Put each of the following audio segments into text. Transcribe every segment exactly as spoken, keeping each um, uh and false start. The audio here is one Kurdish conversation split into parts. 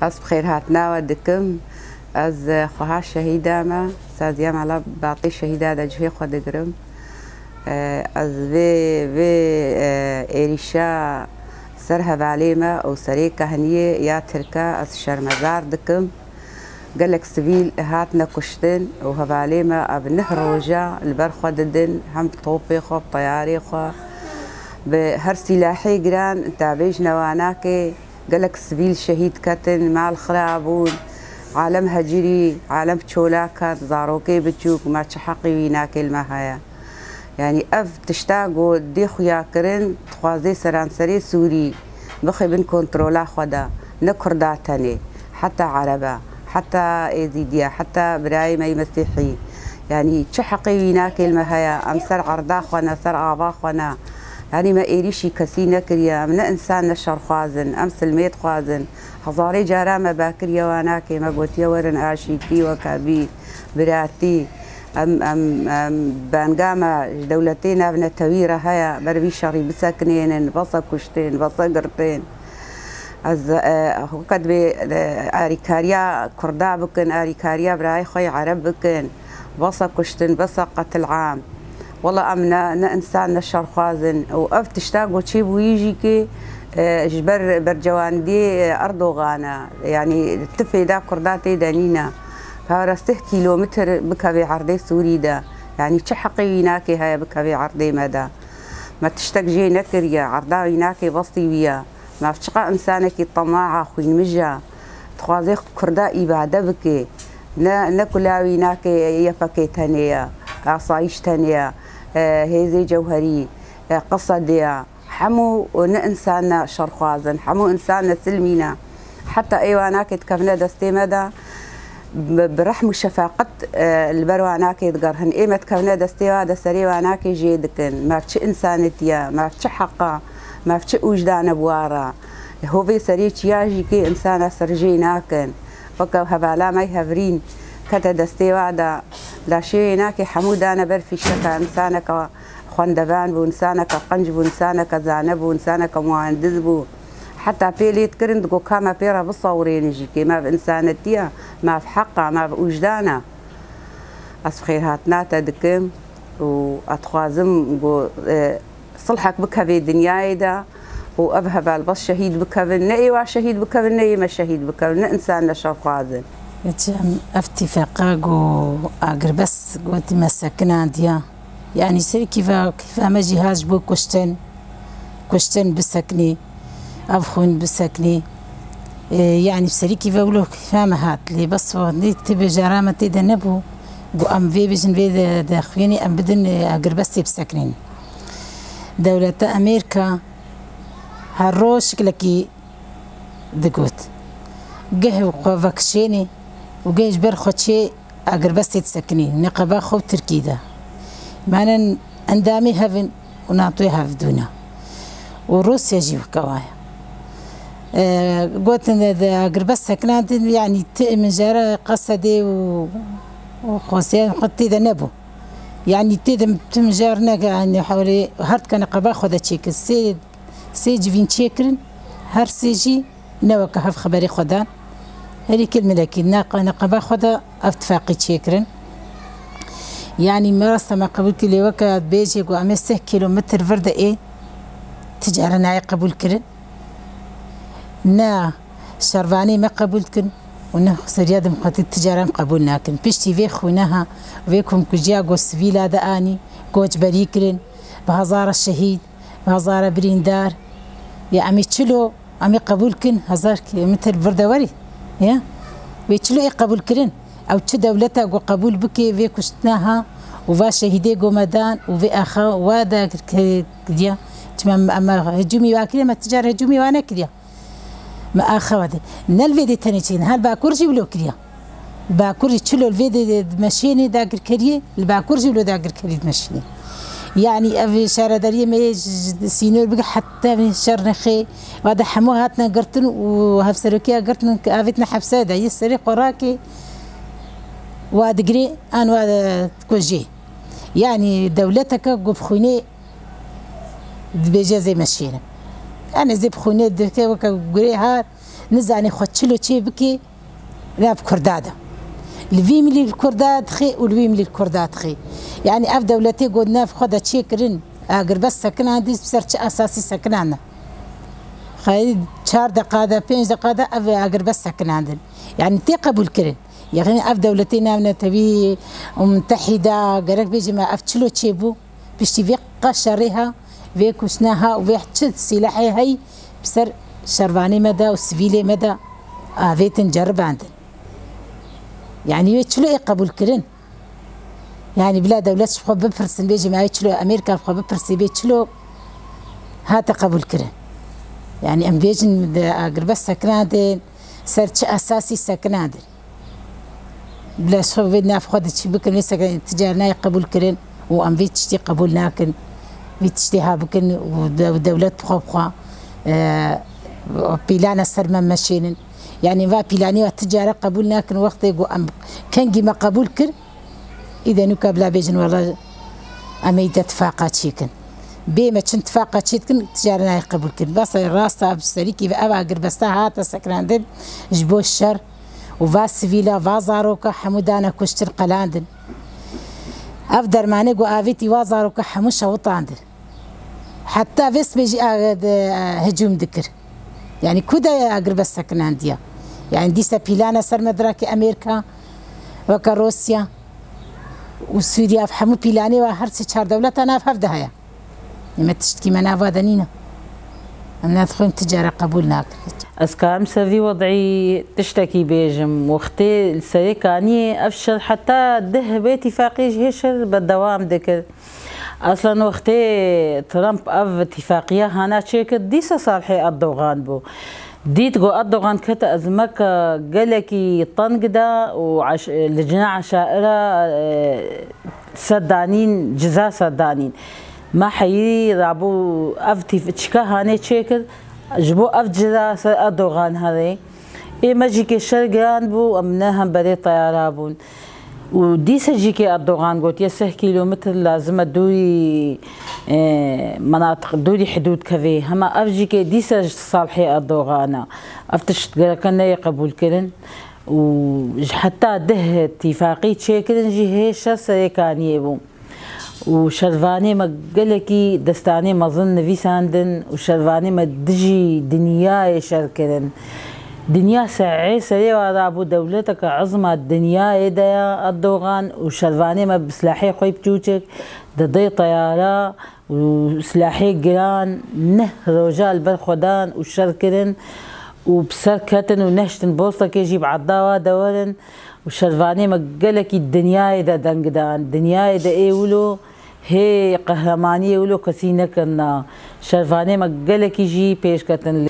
Ez bi xêrhatina we dikim. Ez, e, xweha şehîda me, saziya mala batê şehîda de cihê xwe digirim. E, ez vê, vê, e, êrîşa ser hevalê me û serê kehniyê ya Tirke ez şermezar dikim. Gelek sivîl hatine kuştin û hevalê me ev neh roja li ber xwe didin, hem bi topê xwe, bi teyarê xwe, bi her sîlahê giran, ta bêjne wanakê, gelek sivîl şehîd ketin, mal xira bûn, alem hecirî, alem çola ket, zarokê biçûk, ma çi heqî wî nakê li me heye? Yanî ev tişta ku dê xuya kirin, dixwazê seranserê Sûrî bixe bin kontrola xwe de, ne Kurda tenê, heta Ereba, heta Êzîdiya, heta birayê me yê Mesîhî. Yanî çi heqê wî nakê li me heye? Em ser erda xwe ne, ser ava xwe ne. Yanî me êrîşî kesî nekiriye. Em ne însan ne şerxwaz in, em silmê dixwazin. Hezarê cara me ba kiriye wanakê, me gotiye werin aşîtî, wekabî, biratî. Em, em, em, banga me ji dewletê navnetewî re heye, ber vî şerî bisekinênin, bese kuştên, bese girtên. Ez, e, hûka dibê, e, arîkariya Kurda bikin, arîkariya birayê xwe yê Ereb bikin, bese kuştin, bese qetil am. Wela em ne, ne însan ne şerxwaz in û ev tişta ku çêbûyî jî kê, e, ji ber bercewandiyê Erdogan e, yanî tifê da Kurda tê de nîne. Para sih kîlometr bikevê erdê Sûrî de. Yanî çi heqê wî nakê heye bikevê erdê me de? Me tiştek jê nekiriye, erda wî nakê, westî wî ye. Me ev çiqa însanekî temaha xwînmij e. Dixwaze Kurda îbade bike. Ne, ne kula wî nakê Y P G tenê ye, asayîş tenê ye, e, hêzê cewherî, e, Qesedê ye. Hemû ne însan ne şerxwaz in, hemû însan ne silmî ne. Heta ê wanakê dikevine destê me de, bi, bi rehm û şefaqet, e, li ber wanakê digerhin. Ê me dikevine destê wa de serê wanakê jê dikin. Me çi însanetî ye, me çi heqa, me çi ûjdane bi wa re. Hovê serê çiya jî kê însana ser jê nakin. Weke hevala me hevrîn kete destê wa de. Laşê wê nakê hemû dane ber fîşeka însaneka xwendevan bû, însaneke qenc bû, însaneke zane bû, însaneke muhandis bû. Heta pê lê dikirin, digo ka me pê re bisewirênin jî kê me bi însanetî ye, me bi heq e, me bi ûjdan e. Ez xêrhatina te dikim û ez dixwazim ku, e, silhek bikevê dinyayê de û ev hevalbest şehîd bikevin. Ne ê wa şehîd bikevin, ne ê me şehîd bikevin, ne însan ne şerxwaz in. Geçen ev tîfeqa ku agirbest gotî me sekinandiya. Yanî serî kîfa, kîfa me jî hat ji bo kuştin, kuştin bisekinî, ev xwîn bisekinî. E, yanî serî kîfa wilo kîfa me hat. Lê bes wextê ti bêjara me tê de nebû. Ku em vê bijin vê de, de xwînê em bidin, e, agirbestê bisekinîn. Dewleta Amerîka her roj şiklekî digot. Geh xwe vekişênê û geh ji ber xwe çê agirbestê disekinî, neqeba xwe û Tirkî de. Menen endamê hev in û NATOyê hev dûne. Û Rûsya jî weke wa ye. E, gotin de, de agirbest sekinandin, yanî ti min jara Qesedê û, û Xosiyê xwe tê de nebû. Yanî tê de tim jar neke, yanî hewlê her dikene qeba xwe de çêkir. Sê, sê civîn çêkirin, her sê jî ne weke hev xeberê xwe dan. Herî kil milekî ne qe-, ne qeba xwe de ev tifaqî çêkirin. Yanî me rasta me qebûl kir lê weke bêjê ku em ê sih kîlometr vir de ê, ti cara nayê qebûl kirin. Ne şervanê me qebûl dikin û ne xweseriya demokratîk ti caran qebûl nakin. Piştî vê xwîneha, vê komkujiya ku sivîla de anî, koçberî kirin, bi hezara şehîd, bi hezara birîndar. Ya em ê çilo, em ê qebûl kin, hezar kilometr vir de werî. Ya? Wê çilo ê qebûl kirin. Ew çi dewleta ku qebûl bike vê kuştina ha û va şehîdê ku me dan û vê axa wa dagirkeriya. Çima em, em hicûmî wa kiriye, me ti car hicûmî wa nekiriye. Me axa de. Ne li vê dê tenê çêne. Her Bakur jî wilo kiriye. Bakur jî çilo li vê dê meşênê dagirkeriyê, li Bakur jî wilo dagirkerî dimeşînê. Yanî ev şaredariyê me yê ji, ji sînor bigir heta vê şer nexê. Va de hemû hatine girtin û hevserokiya girtin avêtine hepse de. Yê serê xwe rakê wa digirê an wa dikujê. Yanî dewleteke ku bi xwînê dibêje zê meşêne. Yanî zê bi xwînê dike weke gurê har, Nizane xwe çilo çê bike nav Kurda de. Li vî milî li Kurda dixê û li vî milî li Kurda dixê. Yanî ev dewletê got nav xwe de çêkirin, agirbest sekinandî, ser çi esasî sekinandin? Xeyr, çar deqa de, pênc deqa de ev agirbest sekinandin. Yanî tê qebûl kirin. Yanî ev dewletê navnetewî û mutehîda, gerek bêjim ev çilo çêbû. Piştî vê qas şerê ha, vê kuştina ha û vê çi sîlehê hey bi ser şervanê me de û sivîlê me de avêtin ceribandin. Yanî wê çilo ê qebûl kirin? Yanî bila dewlet ji xwe bipirsin, bêjim ew çilo Amerîka bi xwe bipirsê bê çilo hate qebûl kirin? Yanî em bêjin de agirbest sekinandin, ser çi esasî sekinandin? Bila ji xwe vê nav xwe de çî bikin, wê sekinandin, ti car nayê qebûl kirin û em vê tiştê qebûl nakin. Vê tiştê ha bikin û de-, dewlet bi xwe bi xwe, e, pîlana ser me meşênin. Yanî va pîlanî wa ti cara qebûl nakin, wextê ku em kengî me qebûl kir, îde nûka bila bêjin wela em ê îde tifaqa çêkin. Bê me çin tifaqa çê dikin, ti cara nayê qebûl kirin. Bes e, rast e, serîkî ve ev agirbesta hate sekinandin ji bo şer û va sivîla, va zaroka hemû dane kuştin, qelandin. Ev dermanê ku avêtî wa zaroka hemû şewitandin. Heta vê sibê jî a-, de, hicûm dikir. Yanî ku de agirbest sekinandiya? Yanî dîsa pîlana ser me dirakê Amerîka, weke Rûsya û Sûriya, ev hemû pîlanê wa her sê çar dewleta nav hev de heye. Ê me tiştkî me nava de nîne. Em nedixwin ti cara qebûl nakin. Ez karim ser vî wed'î tiştekî bêjim. Wextê li Serê Kaniyê ev şer heta dih bê tîfaqî ji hê şer berdewam dikir. Aslan wextê Trump ev tîfaqiya hana çêkir, dîsa Salihê Erdogan bû. Dît ku Erdogan kete ezmeka gelekî teng de û eş-, li cina eşaira, e, ser danîn, ciza ser danîn. Me heyî rabû ev tîf-, çika hanê çêkir, ji bo ev ciza ser Erdogan herê. Ê me jî kê şer giran bû, em ne hemberê teyara bûn. Û dîsa jî kê Erdogan gotiye seh kîlometr lazim e dûrî, e, menatiq, dûrî hidûd kevê. Hema ev jî kê dîsa ji Salihê Erdogan e. Ev tişt gereke neyê qebûlkirin. Û ji heta deh tîfaqî çêkirin jî hê şer Serê Kaniyê bû. Û şervanê me gelekî destanê mezin nivîsandin û şervanê me dijî dinyayê şer kirin. Dinya se'ê serê wa rabû, dewleteke ezma dinyayê de ya Erdogan û şervanê me bi silahê xwe biçûçik di dê teyara û silahê giran neh roja li ber xwe dan û şer kirin û bi ser ketin û nehiştin Bostekê jî bi eda wa de werin. Û şervanê me gelekî dinyayê de deng dan. Dinyayê de ê wilo hê qehremaniyê wilo kesî nekirina. Şervanê me gelekî jî pêş ketin.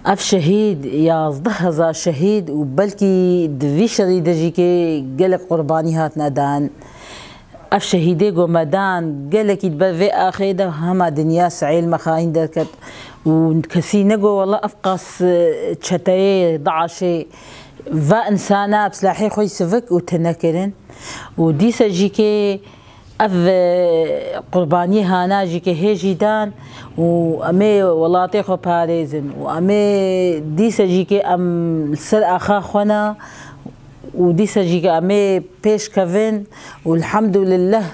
Ev şehîd, yazdeh hezar şehîd û belkî di vî şerî de jî kê gelek qurbanî hatine dan. Ev şehîdê ku me dan, gelekî di ber vê axê de hema dinya seyl me xayîn derket û kesî negot, wela ev qas, e, çeteyê DAIŞê va insana bi silahê xwe sivik û tune kirin û dîsa jî kê ev, e, qurbaniyê hana jî kê hê jî dan û em ê welatê xwe parêzin û em ê dîsa jî kê em li ser axa xwe ne û dîsa jî kê em ê pêş kevin û elhamdulillah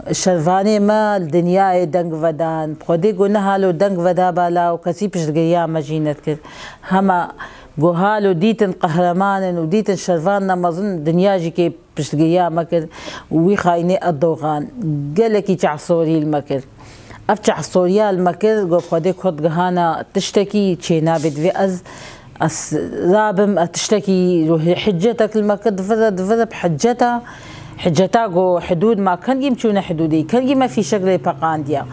şervanê me li dinyayê deng vedan. Xwedê ku nehalo deng veda bala û kesî piştgiriya me jî nedikir. Hema ku halo dîtin qehreman in û dîtin şervan ne mezin, dinya jî kê piştgiriya me kir û wî xayînê Erdogan gelekî çehsorî li me kir. Ev çehsoriya li me kir, got, Xwedê Kurd gihana tiştekî çênabê, divê ez, ez rabim, ez tiştekî hiccetek li me kir, divire, divire bi hicceta, hicceta got, hidûd ma kengî em çûne hidûdê, kengî me fîşek lê peqandiya.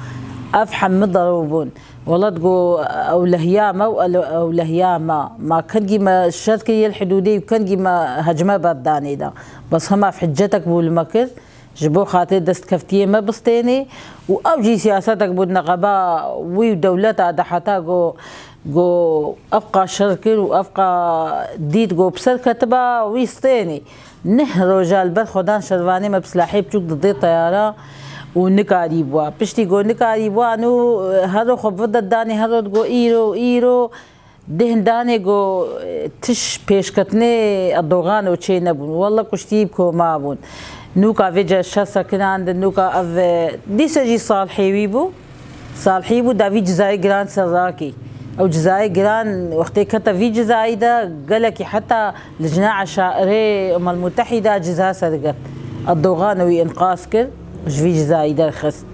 Ev hemû derû bûn. Welat got, ewlehiya me û ele-, ewlehiya me. Ma kengî me şer kiriye li hidûdê û kengî me hecme berdanê de. Bes hema ev hiccetek bû li me kir. Ji bo xatirê destkeftiyê me bistênê û ew jî siyasetek bû di neqeba wî û dewleta de heta ku, ku ev qa şer kir û ev qa dît ku bi ser ketiba wî stênê. Neh roja li ber xwedan şervanê me bi silahê biçûk didê teyara û nikarîbûa. Piştî ku nikarîbûa nû hero xwe bi vir de danê hero digo îro, îro Di hindanê ku, e, tiş pêşketinê Erdogan û çê nebûn. Walla kuştî bi koma bûn. Nûka vê ce şe sekinandin, nûka ev, e, dîse jî Salhê wî bû. Salhî bû, da vî cizayê giran ser rakî. Ew cizayê giran wextê kete vî cizayî de gelekî heta Lijna Eşairê Umel Mutehîda ciza sergirt. Erdogan wî înqaz kir, ji vî cizayî derxist.